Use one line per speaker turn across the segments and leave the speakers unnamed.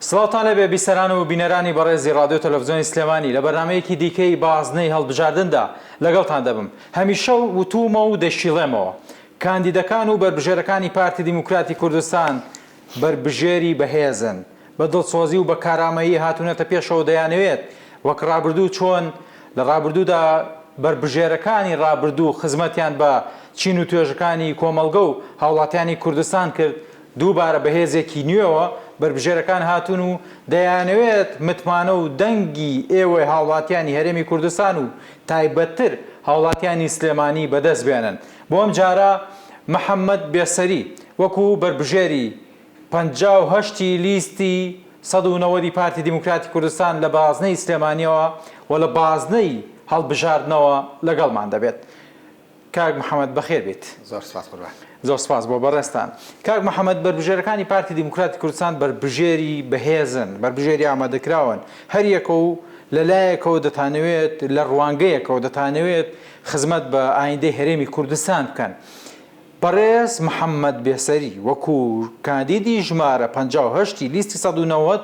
سڵاوتان لێبێ بیسەران و بینەرانی بەڕێزی ڕادیۆ تەلەفزیۆنی سلێمانی لە بەرنامەیەکی دیکەی بازنەی هەڵبژاردندا لەگەڵتان دەبم هەمیشە وتومە و دەشیڵێمەوە کاندیدەکان و بەربژێرەکانی پارتی دیموکراتی کوردستان بەربژێری بەهێزن، بە دڵسۆزی و بە کارامەیی هاتوونەتە پێشەوە دەیانەوێت وەک ڕابردوو چۆن لە ڕابردوودا بەربژێرەکانی ڕابردوو خزمەتیان بە چین و توێژەکانی کۆمەڵگە و هاوڵاتیانی کوردستان کرد دووبارە بە هێزێکی نوێوە بەربژێرەکان هاتوون و دەیانەوێت متمانە و دەنگی ئێوەی هاوڵاتیانی هەرێمی کوردستان و تایبەتتر هاوڵاتیانی سلێمانی بەدەست بێنن. بۆ ئەمجارە محەمەد بێسەری وەکو بەربژێری 58 ی لیستی 190 ی پارتی دیموکراتی کوردستان لە بازنەی سلێمانیەوە و لە بازنەی هەڵبژاردنەوە لەگەڵمان دەبێت. کاک محەمەد بەخێر بێیت.
زۆر سپاس قوربان.
زۆر سپاس بۆ بەڕێزتان. کاک محەمەد بەربژێرەکانی پارتی دیموکراتی کوردستان بەربژێری بەهێزن، بەربژێری ئامادەکراون، هەریەکە و لە لایەکەوە دەتانەوێت لە ڕوانگەیەکەوە دەتانەوێت خزمەت بە ئایندەی هەرێمی کوردستان بکەن. بەڕێز محەمەد بێسەری وەکو کاندیدی ژمارە 58 ی لیستی 190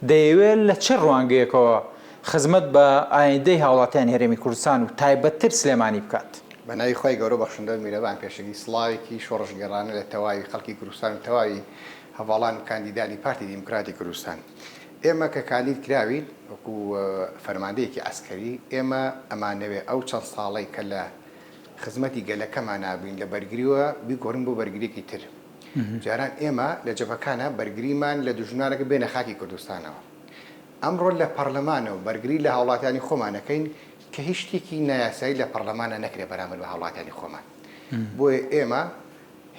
دەیەوێت لە چ ڕوانگەیەکەوە خزمەت بە ئایندەی هاوڵاتیانی هەرێمی کوردستان و تایبەتتر سلێمانی بکات؟
بە ناوی خوای گەورە و بەخشندە و میرەبان پێشەنگی سڵاوێکی شۆڕشگێڕانە لە تەواوی خەڵکی کوردستان و تەواوی هەڤاڵان و کاندیدانی پارتی دیموکراتی کوردستان. ئێمە کە کاندید کراوین وەکو فەرماندەیەکی عەسکەری ئێمە ئەمانەوێ ئەو چەند ساڵەی کە لە خزمەتی گەلەکەمانا بووین لە بەرگریوە بیگۆڕین بۆ بەرگریەکی تر. جاران ئێمە لە جەبهەکانا بەرگریمان لە دوژمنان ئەکرد بێنە خاکی کوردستانەوە. ئەمڕۆ لە پەڕلەمانەوە بەرگری لە هاوڵاتیانی خۆمان ئەکەین کە هیچ شتێکی نایاسایی لە پەڕلەمانا نەکرێ بەرامبەر بە هاوڵاتیانی خۆمان. بۆیە ئێمە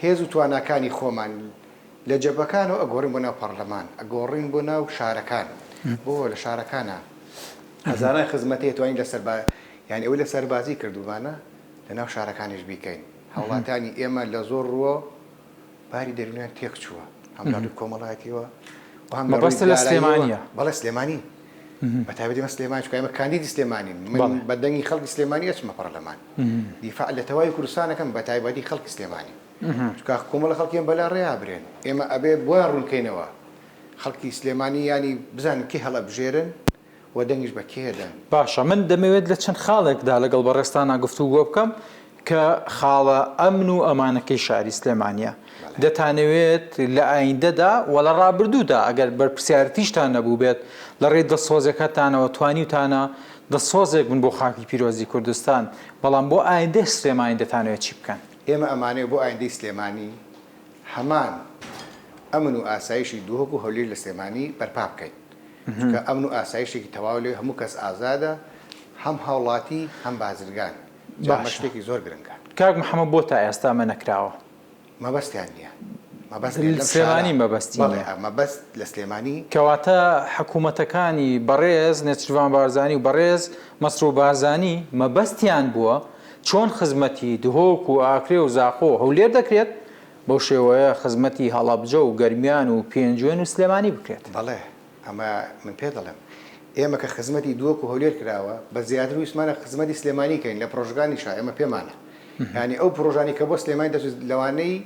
هێز و تواناکانی خۆمان لە جەبهەکانەوە ئەگۆڕین بۆ ناو پەڕلەمان، ئەگۆڕین بۆ ناو شارەکان. بۆ لە شارەکانا هەزاران خزمەت هەیە توانین لە سەربا یانی ئەوەی لە سەربازی کردوومانە لە ناو شارەکانیش بیکەین. هاوڵاتیانی ئێمە لە زۆر ڕووەوە باری دەروونیان تێک چووە، هەم لە ڕووی کۆمەڵایەتیەوە و هەم لە ڕووی
مەبەستت لە
داراییەوە.
سلێمانییە؟
بەڵێ سلێمانی، بە تایبەتی ئێمە سلێمانی، چونکە ئێمە کاندیدی سلێمانین، من
بەڵێ.
بە دەنگی خەڵکی سلێمانی ئەچمە پەڕلەمان، دیفاع لە تەواوی کوردستان ئەکەم بە تایبەتی خەڵکی سلێمانی. چونکە کۆمەڵە خەڵکیان بەلا ڕێیا برێن ئێمە ئەبێ بۆیان ڕوون کەینەوە خەڵکی سلێمانی یانی بزانن کێ هەڵئەبژێرن و دەنگیش بە کێ دەن.
باشە من دەمەوێت لە چەند خاڵێکدا لەگەڵ بەڕێزتانا گفتوگۆ بکەم کە خاڵە ئەمن و ئەمانەکەی شاری سلێمانیە دەتانەوێت لە ئایندەدا و لە ڕابردوودا ئەگەر بەرپرسیارەتیشتان نەبووبێت لە ڕێی دڵسۆزیەکەتانەوە توانیوتانە دڵسۆزێک بن بۆ خاکی پیرۆزی کوردستان بەڵام بۆ ئایندەی سلێمانی دەتانەوێت چی بکەن؟
ئێمە ئەمانەوێ بۆ ئایندەی سلێمانی هەمان ئەمن و ئاسایشی دهۆک و هەولێر لە سلێمانی بەرپا بکەین، چونکە ئەمن و ئاسایشێکی تەواو لەوێ هەموو کەس ئازادە هەم هاوڵاتی هەم بازرگان، جا ئەمە
باشە
شتێکی زۆر گرنگە.
کاک محەمەد بۆ تا ئێستا ئەمە نەکراوە؟
مەبەستیان نییە. مەبەست نییە لەم شارە.
سلێمانی مەبەستی
بەڵێ
نییە.
مەبەست لە سلێمانی.
کەواتە حکوومەتەکانی بەڕێز نێچیرڤان بارزانی و بەڕێز مەسرور بارزانی مەبەستیان بووە چۆن خزمەتی دهۆک و ئاکرێ و زاخۆ و هەولێر دەکرێت، بەو شێوەیە خزمەتی هەڵەبجە و گەرمیان و پێنجوێن و سلێمانی بکرێت.
بەڵێ ئەمە من پێت دەڵێم. ئێمە کە خزمەتی دهۆک و هەولێر کراوە، بە زیاتر ویستمانە خزمەتی سلێمانی کەین، لە پڕۆژەکانیشا ئێمە پێمانە. یانی ئەو پڕۆژانەی کە بۆ سلێمانی دەچێت لەوانەی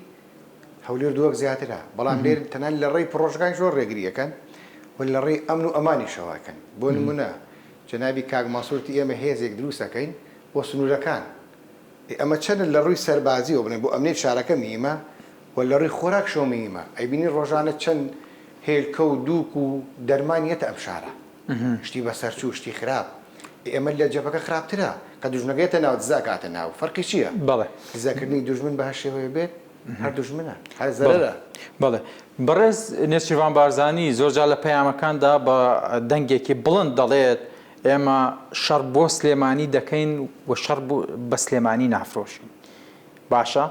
هەولێر دهۆک زیاترە، بەڵام لێر تەنانەت لە ڕێی پڕۆژەکانیشەوە ڕێگری ئەکەن و لە ڕێی ئەمن و ئەمانیشەوە ئەکەن. بۆ نموونە جەنابی کاک مەنسوور وتی ئێمە هێزێک دروست ئەکەین بۆ سنوورەکان، ئێ ئەمە چەنە لە ڕووی سەربازیەوە بڵێن بۆ ئەمنیەتی شارەکە مهیمە و لە ڕووی خۆراکشەوە مهیمە، ئەیبینی ڕۆژانە چەند هێلکە و دووک و دەرمان یەتە ئەم شارە، شتی بەسەرچوو، شتی خراپ، ئێ ئەمە لە جەبهەکە خراپترە، کە دوژمنەکە یەتە ناو دزە ئەکاتە ناو، فەرقی چیە؟
بەڵێ.
دزەکردنی دوژمن بە هەر شێوەیە بێت هەر دوژمنە، هەر زەرەرە.
بەڵێ بەڕێز نێچیرڤان بارزانی زۆرجار لە پەیامەکاندا بە دەنگێکی بڵند دەڵێت ئێمە شەڕ بۆ سلێمانی دەکەین و شەڕ بە سلێمانی نافرۆشین. باشە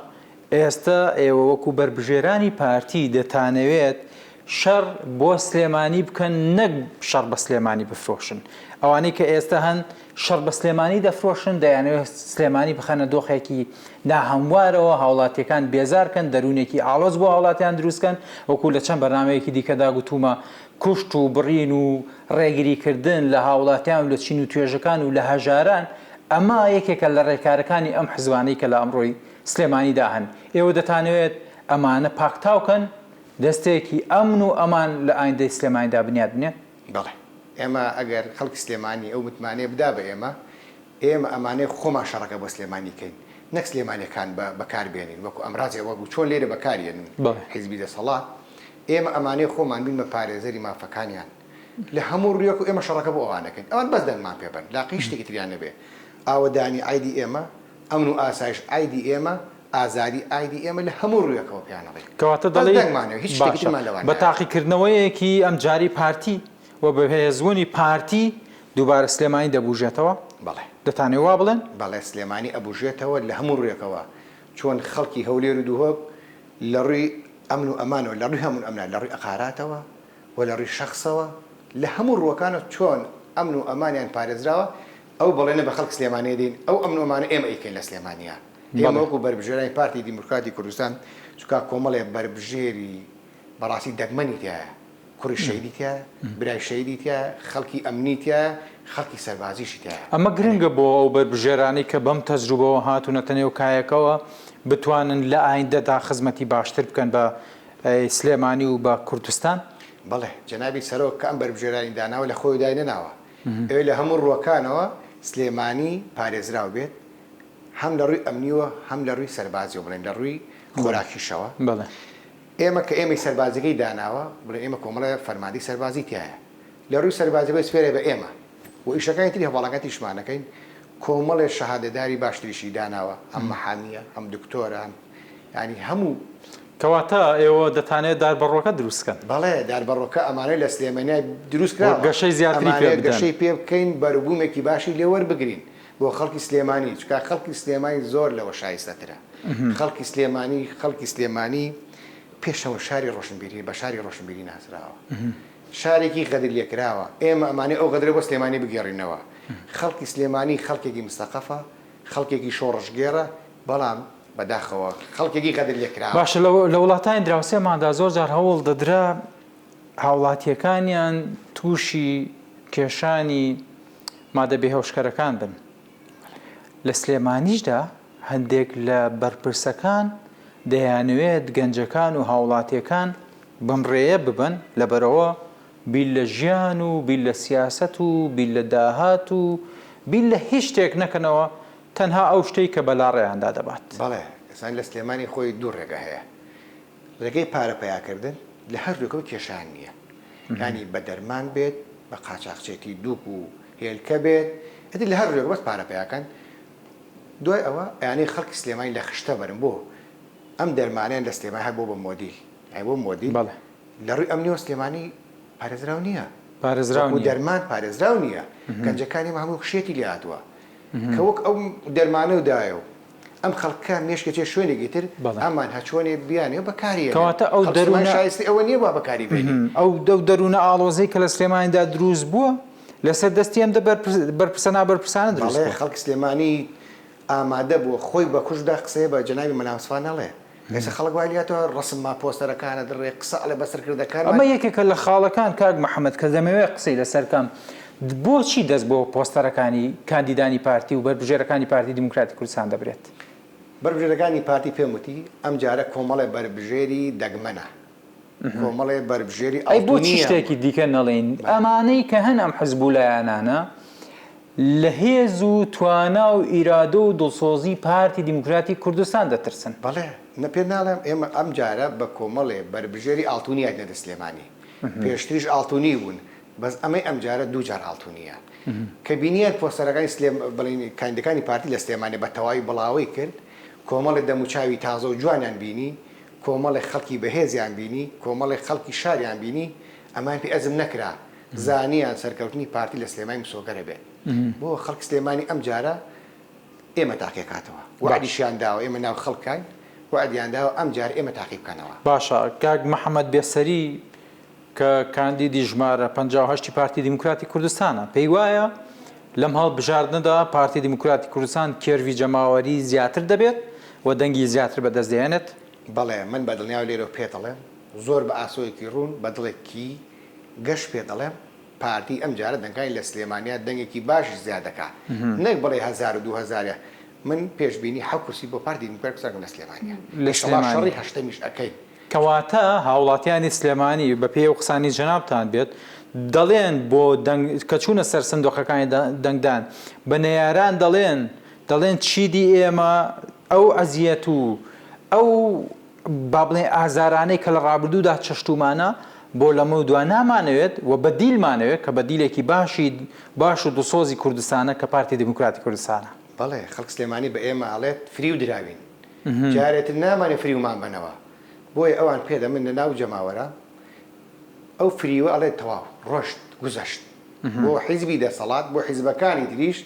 ئێستە ئێوە وەکو بەربژێرانی پارتی دەتانەوێت شەڕ بۆ سلێمانی بکەن نەک شەڕ بە سلێمانی بفرۆشن. ئەوانەی کە ئێستە هەن شەڕ بە سلێمانی دەفرۆشن، دەیانەوێت سلێمانی بخەنە دۆخێکی ناهەموارەوە، هاوڵاتییەکان بێزار کەن، دەروونێکی ئاڵۆز بۆ هاوڵاتیان دروست کەن، وەکو لە چەند بەرنامەیەکی دیکەدا گوتوومە کوشت و بڕین و ڕێگریکردن لە هاوڵاتیان و لە چین و توێژەکان و لە هەژاران، ئەمە یەکێکە لە ڕێکارەکانی ئەم حزبانەی کە لە ئەمڕۆی سلێمانیدا هەن. ئێوە دەتانەوێت ئەمانە پاکتاو کەن؟ دەستێکی ئەمن و ئەمان لە ئایندەی سلێمانیدا بنیات بنێن؟
بەڵێ. ئێمە ئەگەر خەڵکی سلێمانی ئەو متمانەیە بدا بە ئێمە، ئێمە ئەمانەیە خۆمان شەڕەکە بۆ سلێمانی کەین، نەک سلێمانیەکان بە بەکار بێنین وەکو ئەمرازێ وەکو چۆن لێرە بەکار یەنن حیزبی دەسەڵات، ئێمە ئەمانەیە خۆمان بین بە پارێزەری مافەکانیان لە هەموو ڕویەک و ئێمە شەڕەکە بۆ ئەوان ئەکەین، ئەوان بەس دەنگمان پێ بەن لاقی هیچ شتێکی تریان نەبێ، ئاوەدانی عەیدی ئێمە، ئەمن و ئاسایش عەیدی ئێمە، ئازادی ئایدی ئێمە لە هەموو ڕوویەکەوە پێیان ئەڵێین
کەواتە
بەس
دەڵێی
دەنگمانەوێ هیچ شتێکی
باشە
ترمان لەوان
بە
ناوێ.
تاقیکردنەوەیەکی ئەمجارەی پارتی و بە بەهێزبوونی پارتی دووبارە سلێمانی دەبوژێتەوە؟
بەڵێ.
دەتانەوێ وا بڵێن؟
بەڵێ سلێمانی ئەبوژێتەوە لە هەموو ڕوویەکەوە چۆن خەڵکی هەولێر و دهۆک لە ڕووی ئەمن و ئەمانەوە لە ڕووی هەموو ئەمنا لە ڕووی ئەقاراتەوە و لە ڕووی شەخسەوە لە هەموو ڕووەکانەوە چۆن ئەمن و ئەمانیان پارێزراوە ئەو بەڵێنە بە خەڵکی سلێمانی ئەدەین ئەو ئەمن و ئەمانە ئێمە ئەیکەین لە سلێمانیا. ئێمە وەکو بەربژێرانی پارتی دیمورکراتی کوردستان چونکا کۆمەڵێ بەربژێری بەڕاستی دەگمەنی تیایە، کوڕی شەهیدی تیایە، برای شەهیدی تیایە، خەڵکی ئەمنی تیایە، خەڵکی سەربازیشی تیایە.
ئەمە گرنگە بۆ ئەو بەربژێرانەی کە بەم تەجروبەوە هاتوونەتە نێو کایەکەوە بتوانن لە ئایندەدا خزمەتی باشتر بکەن بە سلێمانی و بە کوردستان؟
بەڵێ، جەنابی سەرۆک کە ئەم بەربژێرانی داناوە لە خۆیەوە داینەناوە، ئەوێ لە هەموو ڕووەکانەوە سلێمانی پارێزراو بێت، هەم لە ڕووی ئەمنیوە هەم لە ڕووی سەربازیەوە بڵێن لە ڕووی خۆراکیشەوە ئێمە کە ئێمەی سەربازیەکەی داناوە بڵێن ئێمە کۆمەڵە فەرماندەی سەربازی تایە لە ڕووی سەربازیەوە سپێرێ بە ئێمە و ئیشەکانی تری هەواڵەکان تیشمانەکەین کۆمەڵێ شەهادەداری باشتریشی داناوە هەم مەحامیە هەم دکتۆرە هەم ینی هەموو
کەواتە ئێوە دەتانەوێت داربەڕووەکە دروست کەن؟
بەڵێ داربەڕووەکە ئەمانەوێت لە سلێمانیای دروست کراوە
گەشەی زیاتری پێ
بدەن گەشەی پێ بکەین بەروبوومێکی باشی لێ وەربگرین بۆ خەڵکی سلێمانی چونکە خەڵکی سلێمانی زۆر لەوە شایستەترە خەڵکی سلێمانی خەڵکی سلێمانی پێشەوە شاری ڕۆشنبیری بە شاری ڕۆشنبیری ناسراوە شارێکی غەدر لێکراوە ئێمە ئەمانەی ئەو غەدرە بۆ سلێمانی بگێڕینەوە خەڵکی سلێمانی خەڵکێکی مستەقەفە خەڵکێکی شۆڕشگێڕە بەڵام بەداخەوە خەڵکێکی غەدر لێکراوە.
باشە لە وڵاتانی دراوسێماندا زۆر جار هەوڵ دەدرا هاوڵاتیەکانیان تووشی کێشانی مادە بێهۆشکەرەکان بن. لە سلێمانیشدا هەندێک لە بەرپرسەکان دەیانەوێت گەنجەکان و هاوڵاتیەکان بەم ڕێیە ببەن، لەبەرئەوە بیر لە ژیان و بیر لە سیاسەت و بیر لە داهات و بیر لە هیچ شتێک نەکەنەوە تەنها ئەو شتەی کە بەلاڕێیاندا دەبات.
بەڵێ، ئێستا لە سلێمانی خۆی دوو ڕێگە هەیە، ڕێگەی پارە پەیاکردن لە هەردووکەوە کێشەیان نییە یانی بە دەرمان بێت بە قاچاخچێتی دوک و هێلکە بێت ئیتر لە هەر ڕووێک بەس پارە پەیاکەن دوای ئەوە ئەیانەی خەڵکی سلێمانی لە خشتە بەرن بۆ ئەم دەرمانەیان لە سلێمانی هەر بۆ بە مۆدیل یانی بۆ مۆدیل
بەڵێ
لە ڕووی ئەمنیەوە سلێمانی پارێزراو نییە
پارێزراو
وەکو
نییە
دەرمان پارێزراو نییە گەنجەکانی ئێمە هەموو شێتی لێ هاتووە کە وەک ئەو دەرمانە و دایە و ئەم خەڵکە مێشک ئەچێ شوێنێکی تر ئەمان هەچۆنێ بیانێ بەکاری ئەنێن
کەواتە ئەو
خەڵک سلێمانی
دەروونە
شایستەی ئەوە نییە وا بەکاری بێنی.
ئەو ئەو دەروونە ئاڵۆزەی کە لە سلێمانیدا دروست بووە لەسەر دەستی ئەم دە بەرپرسە نابەرپرسانە دروست
بەڵێ
بووە.
خەڵکی سلێمانی ئامادە بووە خۆی بە کوشت دا قسەیە بە جەنابی مەلا مستەفا نەڵێ ئێستا خەڵک وای لێهاتووە ڕەسم ما پۆستەرەکانە دڕێ قسە ئەڵێ بە سەرکردەکانمان.
ئەمە یەکێکە لە خاڵەکان کاک محەمەد کە دەمەوێت قسەی لەسەر بکەم، بۆچی دەست بۆ پۆستەرەکانی کاندیدانی پارتی و بەربژێرەکانی پارتی دیموکراتی کوردستان دەبرێت؟
بەربژێرەکانی پارتی پێم وتی ئەمجارە کۆمەڵێ بەربژێری دەگمەنە، کۆمەڵێ بەربژێری
ئەی بۆچی
ئاڵتونییە.
شتێکی دیکە نەڵێین؟ ئەمانەی کە هەن ئەم حزب و لایەنانە لە هێز و توانا و ئیرادە و دڵسۆزی پارتی دیموکراتی کوردستان دەترسن.
بەڵێ، نە پێت ناڵێم ئێمە ئەم جارە بە کۆمەڵێ بەربژێری ئاڵتونی هاتینە دە سلێمانی. پێشتریش ئاڵتونی بوون، بەس ئەمەی ئەم جارە دوو جار ئاڵتونییە. کە بینیان پۆستەرەکانی سلێم بڵێین کاندیدەکانی پارتی لە سلێمانی بە تەواوی بڵاوەی کرد، کۆمەڵێ دەموچاوی تازە و جوانیان بینی، کۆمەڵێ خەڵکی بەهێزیان بینی، کۆمەڵێ خەڵکی شاریان بینی، ئەمەیان پێ ئەزم نەکرا. زانیان سەرکەوتنی پارتی لە سلێمانی مسۆگەرە بێت بۆ خەڵکی سلێمانی ئەم جارە ئێمە تاقیەکاتەوە وەعدیشیان داوە ئێمە ناو خەڵکاین وەعدیان داوە ئەم جارە ئێمە تاقی بکەنەوە.
باشە کاک محەمەد بێسەری کە کاندیدی ژمارە 58 ی پارتی دیموکراتی کوردستانە پێی وایە لەم هەڵبژاردنەدا پارتی دیموکراتی کوردستان کێرڤی جەماوەری زیاتر دەبێت و دەنگی زیاتر بەدەست دەهێنێت؟
بەڵێ من بە دڵنیاوە لێرەوە پێت دەڵێم زۆر بە ئاسۆیەکی ڕوون بە دڵێکی گەش پێت ئەڵێم پارتی ئەم جارە دەنگانی لە سلێمانیا دەنگێکی باشیش زیاد دەکا نەک بڵێی هەزارو دووهەزارە من پێشبینی حەو کورسی بۆ پارتی دیموکرات کوردستان ئەکەم لە سلێمانیا
لە
ئیشەڵا
سلێمانی
شەڕی هەشتەمیش ئەکەین.
کەواتە هاوڵاتیانی سلێمانی بە پێی ئەو قسانەی جەنابتان بێت دەڵێن بۆ دەنگ کە چوونە سەر سندوقەکانی دەنگدان بە نەیاران دەڵێن دەڵێن چیدی ئێمە ئەو ئەزیەت و ئەو با بڵێین ئازارانەی کە لە ڕابردوودا چەشتوومانە بۆ لەمەودوا نامانەوێت و بەدیلمانەوێت کە بەدیلێکی باشی باش و دڵسۆزی کوردستانە کە پارتی دیموکراتی کوردستانە.
بەڵێ خەڵک سلێمانی بە ئێمە ئەڵێت فریو دراوین جارێ تر نامانێ فریومان بەنەوە بۆیە ئەوان پێ دەمن لە ناو جەماوەرە ئەو فریوە ئەڵێ تەواو ڕۆشت گوزەشت بۆ حیزبی دەسەڵات بۆ حیزبەکانی تریش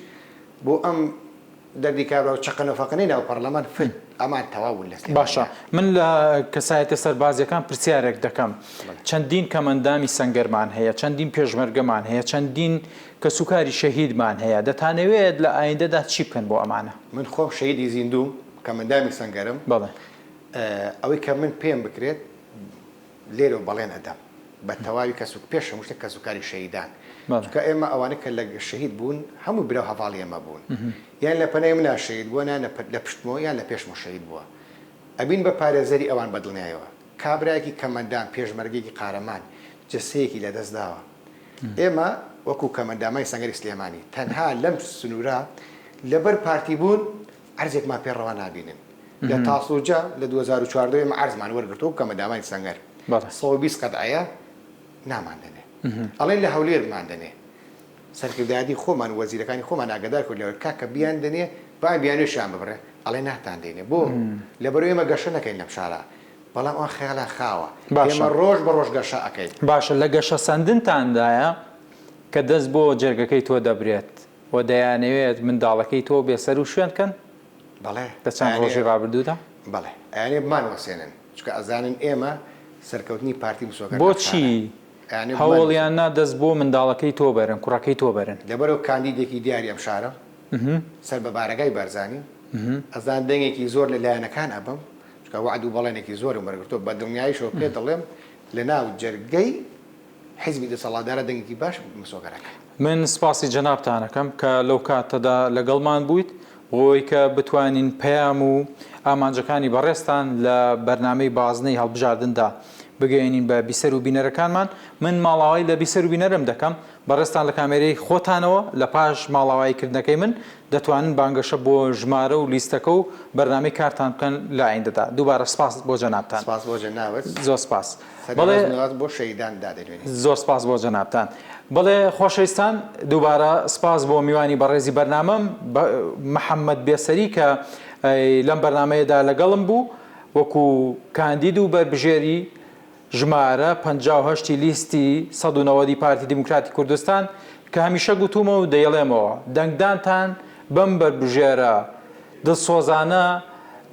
بۆ ئەم دەردی کابرا و چەقەنە فەقەنەی ناو پەڕلەمان فت ئەمان تەواو بوون لە سلێمانیا.
باشە من لە کەسایەتە سەربازیەکان پرسیارێک دەکەم چەندین کەمئەندامی سەنگەرمان هەیە چەندین پێشمەرگەمان هەیە چەندین کەسوکاری شەهیدمان هەیە دەتانەوێت لە ئایندەدا چی بکەن بۆ ئەمانە؟
من خۆم شەهیدی زیندووم کەمئەندامی سەنگەرم
بەڵێ.
ئەوەی کە من پێم بکرێت لێرەوە بەڵێن ئەدەم بە تەواوی کەس و پێش هەموو شتێک کەسوکاری شەهیدان چونکە ئێمە ئەوانەی کە لە شەهید بوون هەموو برا و هەڤاڵی ئێمە بوون یان لە پەنای منا شەهید بووە یان لە پشتمەوە یان لە پێشمەوە شەهید بووە ئەبین بە پارێزەری ئەوان بە دڵنیایەوە کابرایەکی کەمەندام پێشمەرگەیەکی قارەمان جەسەیەکی لە دەست داوە ئێمە وەکو کەمەندامانی سەنگەری سلێمانی تەنها لەم سنوورە لەبەر پارتی بوون عەرزێکمان پێ ڕەوا نابینن. لە تاسڵوجە لە 2014 ئێمە عەرزمان وەرگرتووە بکەمە دامانی سەنگەر 120 قەتعەیە ناماندەنێ ئەڵێن لە هەولێر بماندەنێ سەرکردایەتی خۆمان وەزیرەکانی خۆمان ئاگادار کرد لەوەی کاکە بیان دەنێ با بیانوێشیان ببڕێ ئەڵێ ناتان دەینێ بۆ لەبەرئەوەی ئێمە گەشە نەکەین لەم شارە بەڵام ئەوان خەیاڵیان خاوە ئێمە ڕۆژ بە ڕۆژ گەشە ئەکەین.
باشە لە گەشەسەندنتاندایە کە دەست بۆ جەرگەکەی تۆ دەبرێت و دەیانەوێت منداڵەکەی تۆ بێسەروشوێن کەن؟
بەڵێ
لە چەند ڕۆژی ڕابردوودا؟
بەڵێ ئەیانەوێ بمانوەسێنن چونکە ئەزانن ئێمە سەرکەوتنی پارتی مسۆگەر لەم شارە.
بۆچی هەوڵیان نا دەست بۆ منداڵەکەی تۆ بەرن، کوڕەکەی تۆ بەرن؟
لەبەرئەوە کاندیدێکی دیاری ئەم شارەم، سەر بە بارەگای بارزانی، ئەزان دەنگێکی زۆر لە لایەنەکان ئەبەم، چونکە وەعد و بەڵێنێکی زۆرم وەرگرتووە، بە دڵنیاییشەوە پێت دەڵێم لەناو جەرگەی حیزبی دەسەڵاتدارە دەنگێکی باش مسۆگەر ئەکەن.
من سپاسی جەنابتان ئەکەم کە لەو کاتەدا لەگەڵمان بوویت بۆ ئەوەی کە بتوانین پەیام و ئامانجەکانی بەڕێزتان لە بەرنامەی بازنەی هەڵبژاردندا بگەیەنین بە بیسەر و بینەرەکانمان. من ماڵاوایی لە بیسەر و بینەرم دەکەم. بەڕێزتان لە کامێرەی خۆتانەوە لە پاش ماڵاوایی کردنەکەی من دەتوانن بانگەشە بۆ ژمارە و لیستەکە و بەرنامەی کارتان بکەن لە ئایندەدا. دووبارە سپاس بۆ جەنابتان.
سپاس بۆ جەنابت.
زۆر سپاس.
سەری ڕێز و نواز بۆ شەهیدان دادەنوێنین.
زۆر سپاس بۆ جەنابتان. بەڵێ خۆشەویستان دووبارە سپاس بۆ میوانی بەڕێزی بەرنامەم محەممەد بێسەری کە لەم بەرنامەیەدا لەگەڵم بوو وەکو کاندید و بەربژێری ژمارە 58 ی لیستی 190 پارتی دیموکراتی کوردستان کە هەمیشە گوتوومە و دەیڵێمەوە دەنگدانتان بەم بەربژێرە دڵسۆزانە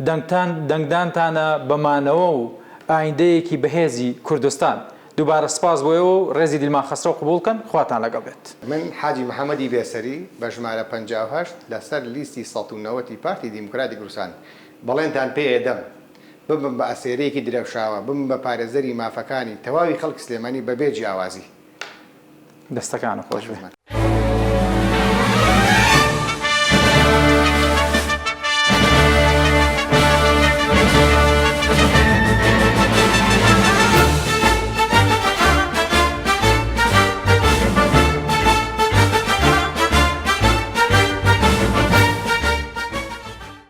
دەنگتان دەنگدانتانە بە مانەوە و ئایندەیەکی بەهێزی کوردستان. دووبارە سپاس بۆ ئێوە و ڕێزی دیلمان خەسرەو قبوڵ کەن خواتان لەگەڵ بێت.
من حاجی محەمەدی بێسەری بە ژمارە 58 لە سەر لیستی 190 ی پارتی دیموکراتی کوردستان بەڵێنتان پێ ئەدەم ببم بە ئەسێرەیەکی درەوشاوە ببم بە پارێزەری مافەکانی تەواوی خەڵکی سلێمانی بە بێ جیاوازی.
دەستەکانت خۆش بێ.